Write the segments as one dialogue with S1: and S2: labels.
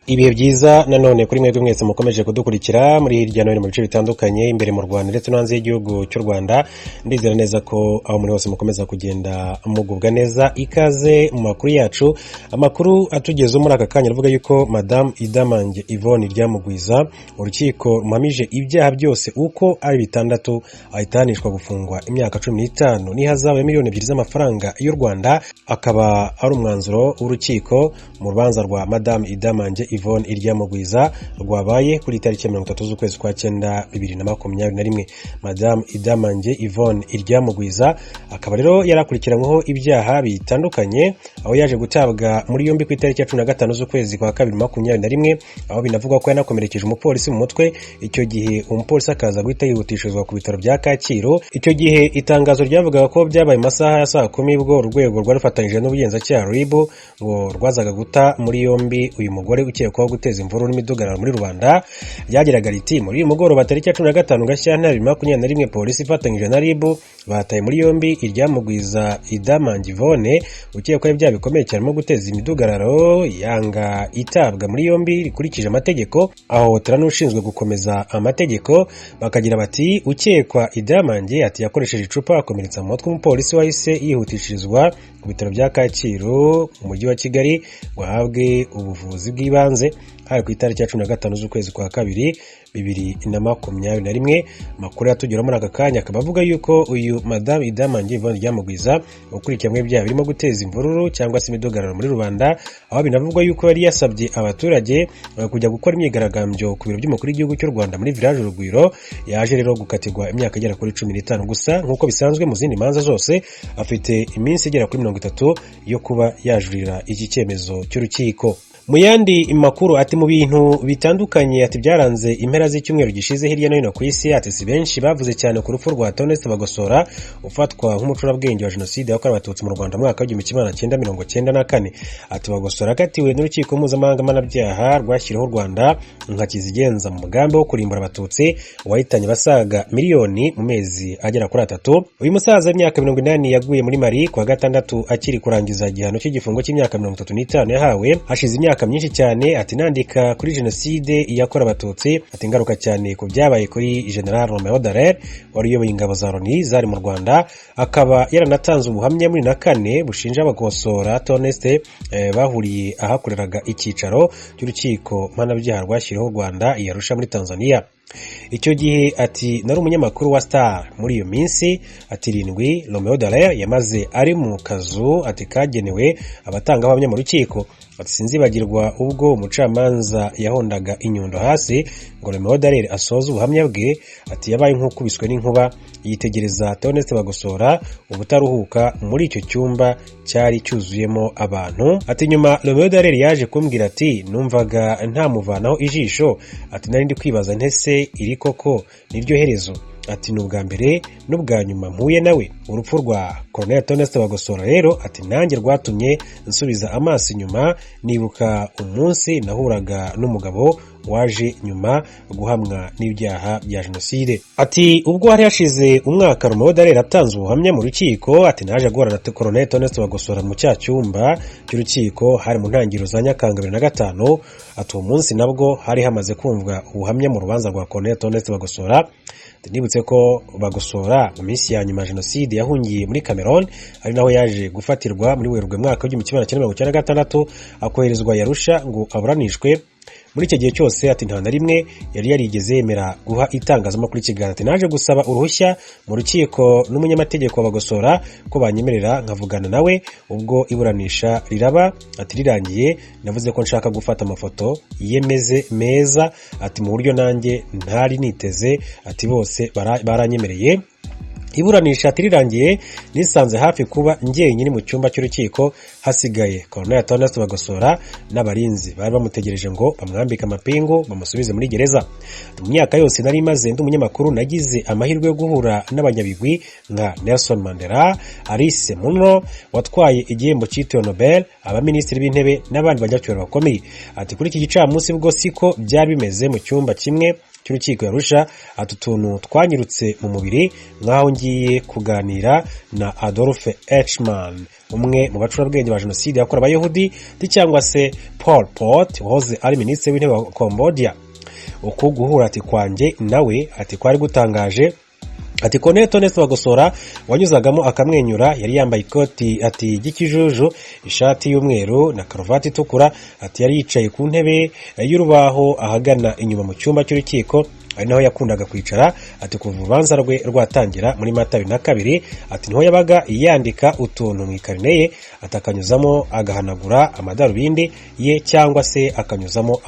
S1: Ibihe byiza nanone kuri mwebwe mwese mukomeje kudukurikira muri hirya no hino mu bice bitandukanye, imbere mu Rwanda ndetse no hanze y'igihugu cy'u Rwanda. Ndizera neza ko aho muri hose mukomeza kugenda mugubwa neza. Ikaze mu makuru yacu. Amakuru atugezeho muri aka kanya avuga yuko Madamu Idamange Yvonne Iryamugwiza, urukiko ruhamije ibyaha byose uko ari bitandatu, ahita ahanishwa gufungwa imyaka 15 n'ihazabu ya miliyoni 2 z'amafaranga y'u Rwanda. Akaba ari umwanzuro w'urukiko mu rubanza rwa Madamu Idamange Yvonne Iryamugwiza rwabaye kuri tariki ya 30 z'ukwezi kwa cyenda 2021. Madamu Idamange Yvonne Iryamugwiza akaba rero yarakurikiranyweho ibyaha bitandukanye, aho yaje gutabwa muri yombi ku itariki ya 15 z'ukwezi kwa kabiri 21, aho binavugwa ko yanakomerekeje umupolisi mu mutwe. Icyo gihe umupolisi akaza guhita yihutishirizwa ku bitaro bya Kacyiru. Icyo gihe itangazo ryavugaga ko byabaye mu masaha ya saa 10, ubwo urwego rwari rufatanyije n'ubugenzacyaha RIB ngo rwazaga guta muri yombi uyu mugore ukekwaho guteza imvururu n'imidugararo muri rubanda. Ryagiraga riti: "Muri uyu mugoroba tariki ya 15 Gashyantare 2021, polisi ifatanyije na RIB bataye muri yombi Iryamugwiza Idamange Yvonne, ukekwaho ibyaha bikomeye cyane no guteza imidugararo, yanga itabwa muri yombi rikurikije amategeko, ahohotera n'ushinzwe gukomeza amategeko." Bakagira bati: "Ukekwa Idamange," ati, "yakoresheje icupa akomeretsa mu mutwe umupolisi wahise yihutishirizwa ku bitaro bya Kacyiru mu mujyi wa Kigali ngo ahabwe ubuvuzi bw'ibanze." Hari ku itariki ya 15 z'ukwezi kwa kabiri 2021. Amakuru yatugeraho muri aka kanya akaba avuga yuko uyu Madamu Idamange Yvonne Iryamugwiza ukurikiranyweho ibyaha birimo guteza imvururu cyangwa se imidugararo muri rubanda, aho binavugwa yuko yari yasabye abaturage kujya gukora imyigaragambyo ku biro by'umukuru w'igihugu cy'u Rwanda muri Village Urugwiro, yaje rero gukatirwa imyaka igera kuri 15. Gusa nk'uko bisanzwe mu zindi manza zose, afite iminsi igera kuri 30 yo kuba yajurira iki cyemezo cy'urukiko. Mu yandi makuru, ati mu bintu bitandukanye, ati byaranze impera z'icyumweru gishize hirya no hino ku isi, ati si benshi bavuze cyane ku rupfu rwa Theoneste Bagosora, ufatwa nk'umucurabwenge wa jenoside yakorewe Abatutsi mu Rwanda mu mwaka w'1994. Ati Bagosora akatiwe n'urukiko mpuzamahanga mpanabyaha rwashyiriweho u Rwanda nka kizigenza mu mugambi wo kurimbura Abatutsi wahitanye basaga miliyoni mu mezi agera kuri 3. Uyu musaza w'imyaka 80 yaguye muri Mali kuwa gatandatu akiri kurangiza igihano cy'igifungo cy'imyaka 35 yahawe hashize imyaka myinshi cyane. Ati nandika kuri jenoside yakorewe Abatutsi, ati ingaruka cyane ku byabaye kuri General Romeo Dallaire wari uyoboye ingabo za Loni zari mu Rwanda, akaba yaranatanze ubuhamya muri na kane bushinja Bagosora Theoneste bahuriye ahakoreraga icyicaro cy'urukiko mpanabyaha rwashyiriweho u Rwanda i Arusha muri Tanzania. Icyo gihe ati nari umunyamakuru wa Star. Muri iyo minsi ati 7 Romeo Dallaire yamaze ari mu kazu ati kagenewe abatangabuhamya mu rukiko, ati sinzibagirwa ubwo umucamanza yahondaga inyundo hasi ngo Romeo Dallaire asoze ubuhamya bwe. Ati yabaye nk'ukubiswe n'inkuba, yitegereza Theoneste Bagosora ubutaruhuka muri icyo cyumba cyari cyuzuyemo abantu. Ati nyuma Romeo Dallaire yaje kumbwira ati numvaga ntamuvanaho ijisho, ati nari ndi kwibaza ntese iri koko niryo herezo? Ati ni ubwa mbere n'ubwa nyuma mpuye nawe. Urupfu rwa Colonel Theoneste Bagosora rero, ati nanjye rwatumye nsubiza amaso inyuma, nibuka umunsi nahuraga n'umugabo waje nyuma guhamwa n'ibyaha bya jenoside. Ati ubwo hari hashize umwaka Romeo Dallaire atanze ubuhamya mu rukiko, ati naje guhura na Colonel Theoneste Bagosora mu cya cyumba cy'urukiko, hari mu ntangiriro za Nyakanga 2005. Ati uwo munsi nabwo hari hamaze kumvwa ubuhamya mu rubanza rwa Colonel Theoneste Bagosora. Nibutse ko Bagosora mu minsi ya nyuma ya jenoside yahungiye muri Cameroon, ari naho yaje gufatirwa muri Werurwe mwaka w'1996, akoherezwa i Arusha ngo aburanishwe. Muri icyo gihe cyose, ati nta na rimwe yari yarigeze yemera guha itangazamakuru ikiganiro. Ati naje gusaba uruhushya mu rukiko n'umunyamategeko wa Bagosora ko banyemerera nkavugana nawe ubwo iburanisha riraba. Ati rirangiye navuze ko nshaka gufata amafoto yemeze meza. Ati mu buryo nanjye ntari niteze, ati bose baranyemereye. Iburanisha ati rirangiye nisanze hafi kuba njyenyine mu cyumba cy'urukiko, hasigaye Colonel Theoneste Bagosora n'abarinzi bari bamutegereje ngo bamwambike amapingu bamusubize muri gereza. Mu myaka yose nari maze ndi umunyamakuru, nagize amahirwe yo guhura n'abanyabigwi nka Nelson Mandela, Alice Munro watwaye igihembo cyitiriwe Nobel, abaminisitiri b'intebe n'abandi banyacyubahiro bakomeye. Ati kuri iki gicamunsi bwo siko byari bimeze. Mu cyumba kimwe cy'urukiko cy'urukiko Arusha. Ati utuntu twanyirutse mu mubiri nk'aho ngiye kuganira na Adolf Eichmann, umwe mu bacurabwenge ba jenoside yakorewe Abayahudi, cyangwa se Pol Pot wahoze ari minisitiri w'intebe wa Cambodia. Uku guhura, ati, kwanjye nawe, ati, kwari gutangaje. Ati Colonel Theoneste Bagosora wanyuzagamo akamwenyura, yari yambaye ikoti, ati, ry'ikijuju, ishati y'umweru na karuvati itukura. Ati yari yicaye ku ntebe y'urubaho ahagana inyuma mu cyumba cy'urukiko, ari naho yakundaga kwicara, ati, kuva urubanza rwe rwatangira muri Mata 2002. Ati niho yabaga yandika utuntu mu ikarine ye, ati akanyuzamo agahanagura amadarubindi ye, cyangwa se akanyuzamo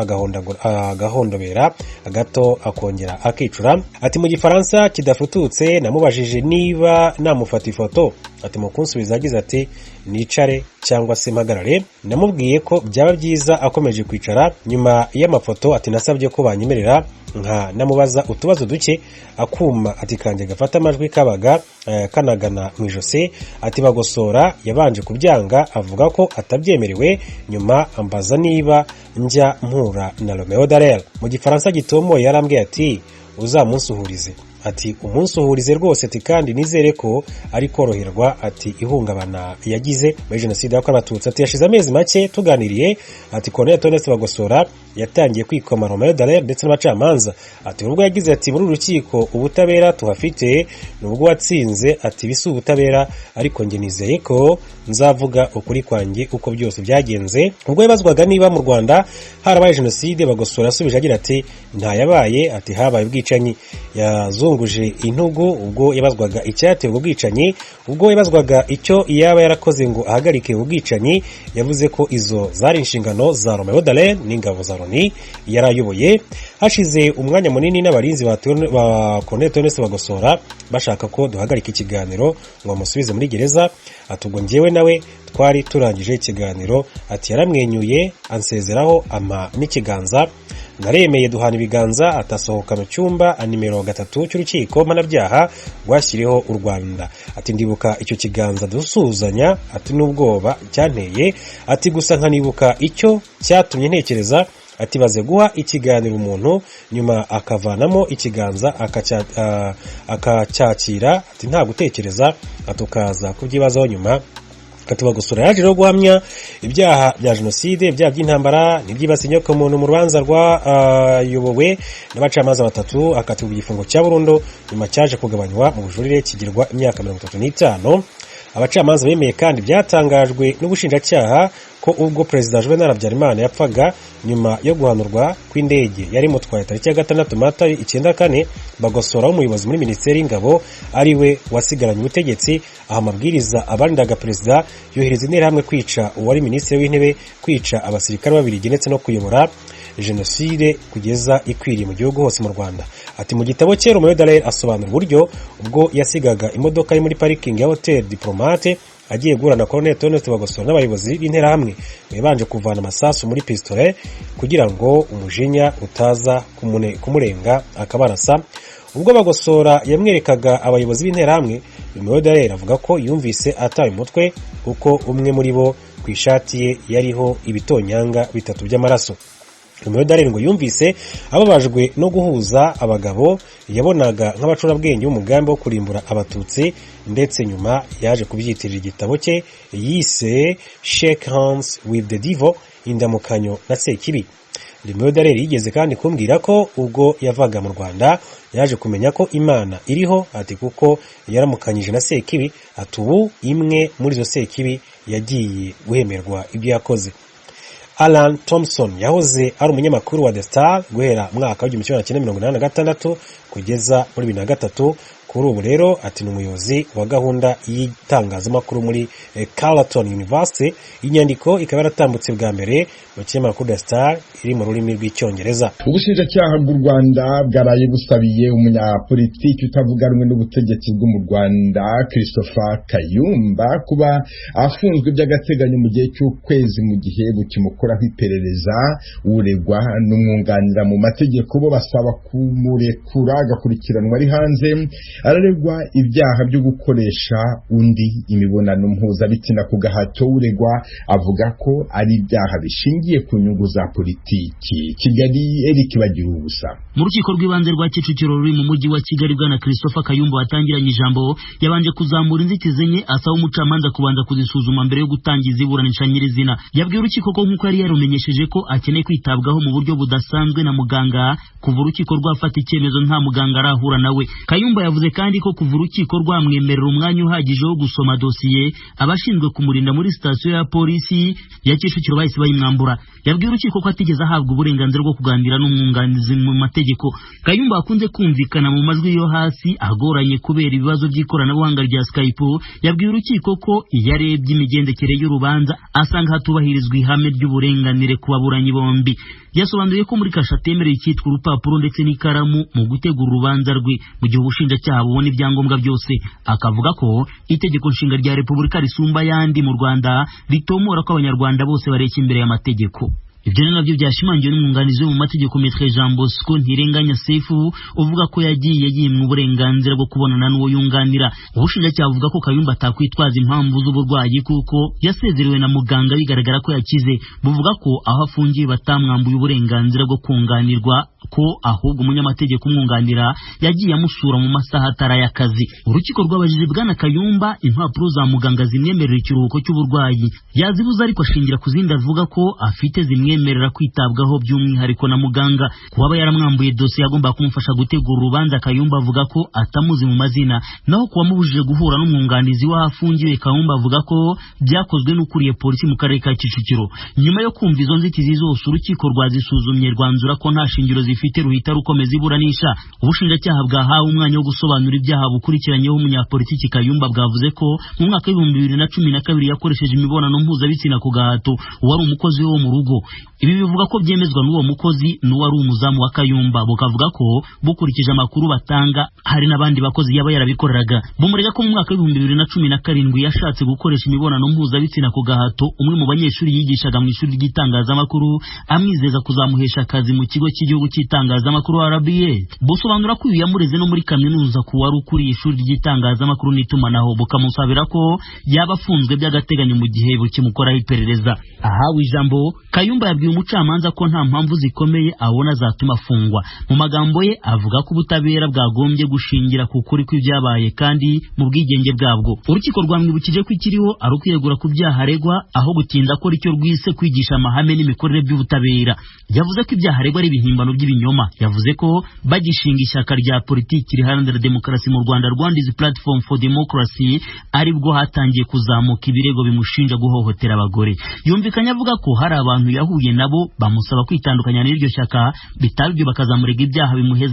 S1: agahondobera gato, akongera akicura. Ati mu Gifaransa kidafututse namubajije niba namufata ifoto. Ati mu kunsubiza yagize ati: "Nicare cyangwa se mpagarare?" Namubwiye ko byaba byiza akomeje kwicara. Nyuma y'amafoto, ati, nasabye ko banyemerera nka namubaza utubazo duke. Akuma, ati, kanjye gafata amajwi kabaga kanagana mu ijosi. Ati Bagosora yabanje kubyanga, avuga ko atabyemerewe. Nyuma ambaza niba njya mpura na Romeo Dallaire. Mu Gifaransa gitomoye yarambwiye ati: "Uzamunsuhurize," ati, "umunsuhurize rwose," ati, "kandi nizere ko ari koroherwa," ati, "ihungabana yagize muri jenoside yakorewe Abatutsi." Ati yashize amezi make tuganiriye, ati Colonel Theoneste Bagosora yatangiye kwikoma Romeo Dallaire ndetse n'abacamanza. Ati ubwo yagize ati: "Muri uru rukiko ubutabera tuhafite nubwo watsinze," ati, "bisi ubutabera, ariko njye nizeye ko nzavuga ukuri kwanjye uko byose byagenze." Ubwo yabazwaga niba mu Rwanda harabaye jenoside, Bagosora yasubije agira ati: "Ntayabaye," ati, "habaye ubwicanyi." Yazunguje intugu ubwo yabazwaga icyateye ubwo bwicanyi. Ubwo yabazwaga icyo yaba yarakoze ngo ahagarike ubwicanyi, yavuze ko izo zari inshingano za Romeo Dallaire n'ingabo za Loni yari ayoboye. Hashize umwanya munini n'abarinzi ba Colonel Theoneste Bagosora bashaka ko duhagarika ikiganiro ngo bamusubize muri gereza. Ati ubwo njyewe nawe twari turangije ikiganiro, ati yaramwenyuye ansezeraho, ampa n'ikiganza, naremeye duhana ibiganza, atasohoka mu cyumba nimero 3 cy'urukiko mpanabyaha rwashyiriweho u Rwanda. Ati ndibuka icyo kiganza dusuhuzanya, ati n'ubwoba cyanteye, ati gusa nkanibuka icyo cyatumye ntekereza, ati baze guha ikiganiro umuntu nyuma akavanamo ikiganza akacyakira, ati nta gutekereza, ati ukaza kubyibazaho nyuma. Bagosora yaje rero guhamya ibyaha bya jenoside, ibyaha by'intambara n'ibyibasiye inyokomuntu mu rubanza rwayobowe n'abacamanza batatu, akatirwa igifungo cya burundu, nyuma cyaje kugabanywa mu bujurire kigirwa imyaka 35. Abacamanza bemeye kandi byatangajwe n'ubushinjacyaha ko ubwo Perezida Juvenal Habyarimana yapfaga nyuma yo guhanurwa kw'indege yari imutwaye tariki ya 6 Mata 94, Bagosora w'umuyobozi muri Minisiteri y'Ingabo ari we wasigaranye ubutegetsi, aha amabwiriza abarindaga perezida, yohereza interahamwe kwica uwari minisitiri w'intebe, kwica abasirikare b'Ababiligi ndetse no kuyobora jenoside kugeza ikwiriye mu gihugu hose mu Rwanda. Ati mu gitabo cye Romeo Dallaire asobanura uburyo ubwo yasigaga imodoka ye muri parikingi ya Hotel Diplomate agiye guhura na Colonel Theoneste Bagosora n'abayobozi b'interahamwe, yabanje kuvana amasasu muri pistolet kugira ngo umujinya utaza kumurenga akabarasa. Ubwo Bagosora yamwerekaga abayobozi b'interahamwe, Romeo Dallaire avuga ko yumvise ataye umutwe, kuko umwe muri bo ku ishati ye yariho ibitonyanga bitatu by'amaraso. Romeo Dallaire ngo yumvise ababajwe no guhuza abagabo yabonaga nk'abacurabwenge b'umugambi wo kurimbura Abatutsi, ndetse nyuma yaje kubyitirira igitabo cye yise Shake Hands with the Devil, Indamukanyo na Sekibi. Romeo Dallaire yigeze kandi kumbwira ko ubwo yavaga mu Rwanda yaje kumenya ko Imana iriho, ati kuko yaramukanyije na Sekibi, ati ubu imwe muri izo Sekibi yagiye guhemerwa ibyo yakoze. Alan Thompson yahoze ari umunyamakuru wa The Star guhera mwaka w'1986 kugeza muri 2003. Kuri ubu rero, ati, ni umuyobozi wa gahunda y'itangazamakuru muri Carleton University. Inyandiko ikaba yaratambutse bwa mbere mu kinyamakuru The Star iri mu rurimi rw'Icyongereza.
S2: Ubushinjacyaha bw'u Rwanda bwaraye busabiye umunyapolitiki utavuga rumwe n'ubutegetsi bwo mu Rwanda Christopher Kayumba kuba afunzwe by'agateganyo mu gihe cy'ukwezi, mu gihe bukimukoraho iperereza. Uregwa n'umwunganira mu mategeko bo basaba kumurekura agakurikiranwa ari hanze. Araregwa ibyaha byo gukoresha undi imibonano mpuzabitsina ku gahato. Uregwa avuga ko ari ibyaha bishingiye ku nyungu za politiki. Kigali, Eric Bagira Ubusa.
S3: Mu rukiko rw'ibanze rwa Kicukiro ruri mu mujyi wa Kigali, bwana Christopher Kayumba watangiranye ijambo yabanje kuzamura inzitizi enye, asaba umucamanza kubanza kuzisuzuma mbere yo gutangiza iburanisha nyirizina. Yabwiye urukiko ko nk'uko yari yarumenyesheje ko akeneye kwitabwaho mu buryo budasanzwe na muganga, kuva urukiko rwafata icyemezo nta muganga arahura nawe. Kayumba yavuze kandi ko kuva urukiko rwamwemerera umwanya uhagije wo gusoma dosiye, abashinzwe kumurinda muri sitasiyo ya polisi ya Kicukiro bahise bayimwambura. Yabwiye urukiko ko atigeze ahabwa uburenganzira bwo kuganira n'umwunganizi mu mategeko. Kayumba akunze kumvikana mu majwi yo hasi agoranye kubera ibibazo by'ikoranabuhanga rya Skype. Yabwiye urukiko ko iyo arebye imigendekere y'urubanza asanga hatubahirizwa ihame ry'uburenganire ku baburanyi bombi. Yasobanuye ko muri kashe atemerewe icyitwa urupapuro ndetse n'ikaramu mu gutegura urubanza rwe, mu gihe ubushinjacyaha bubona ibyangombwa byose. Akavuga ko itegeko nshinga rya Repubulika risumba ayandi mu Rwanda ritomora ko Abanyarwanda bose bareshya imbere y'amategeko. Ibyo ni nabyo byashimangiwe n'umwunganizi we mu mategeko, Maître Jean Bosco Ntirenganya Sefu, uvuga ko yagiye yimwa uburenganzira bwo kubonana n'uwo yunganira. Ubushinjacyaha buvuga ko Kayumba atakwitwaza impamvu z'uburwayi kuko yasezerewe na muganga bigaragara ko yakize. Buvuga ko aho afungiye batamwambuye uburenganzira bwo kunganirwa, ko ahubwo umunyamategeko umwunganira yagiye amusura mu masaha atari ay'akazi. Urukiko rwabajije bwana Kayumba impapuro za muganga zimwemerera ikiruhuko cy'uburwayi, yazibuze, ariko ashingira ku zindi avuga ko afite zimwemerera kwitabwaho by'umwihariko na muganga. Kuba yaramwambuye dosiye agomba kumufasha gutegura urubanza, Kayumba avuga ko atamuzi mu mazina. Naho kuwamubujije guhura n'umwunganizi w'aho afungiwe, Kayumba avuga ko byakozwe n'ukuriye polisi mu karere ka Kicukiro. Nyuma yo kumva izo nzitizi zose, urukiko rwazisuzumye rwanzura ko nta shingiro zifite, ruhita rukomeza iburanisha. Ubushinjacyaha bwahawe umwanya wo gusobanura ibyaha bukurikiranyeho umunyapolitiki Kayumba. Bwavuze ko mu mwaka w'2012 yakoresheje imibonano mpuzabitsina ku gahato uwari umukozi we wo mu rugo. Ibi bivuga ko byemezwa n'uwo mukozi n'uwari umuzamu wa Kayumba. Bukavuga ko bukurikije amakuru batanga hari n'abandi bakozi yaba yarabikoreraga. Bumurega ko mu mwaka w'2017 yashatse gukoresha imibonano mpuzabitsina ku gahato umwe mu banyeshuri yigishaga mu ishuri ry'itangazamakuru, amwizeza kuzamuhesha akazi mu kigo cy'igihugu cy'itangazamakuru RBA. Busobanura ko uyu yamureze no muri kaminuza ku wari ukuriye ishuri ry'itangazamakuru n'itumanaho, bukamusabira ko yaba afunzwe by'agateganyo mu gihe bukimukoraho iperereza. Ahawe ijambo, Kayumba yabwiye umucamanza ko nta mpamvu zikomeye abona zatuma afungwa. Mu magambo ye avuga ko ubutabera bwagombye gushingira ku kuri kw'ibyabaye kandi mu bwigenge bwabwo. Urukiko rwamwibukije ko ikiriho ari ukwiyegura ku byaha aregwa, aho gutinda akora icyo rwise kwigisha amahame n'imikorere by'ubutabera. Yavuze ko ibyaha aregwa ari ibihimbano by'ibinyoma. Yavuze ko bagishinga ishyaka rya politiki riharanira demokarasi mu Rwanda, Rwanda Platform for Democracy, aribwo hatangiye kuzamuka ibirego bimushinja guhohotera abagore. Yumvikanye avuga ko hari abantu yahuye nabo bamusaba kwitandukanya n'iryo shyaka, bitaba ibyo bakazamurega ibyaha bimuheza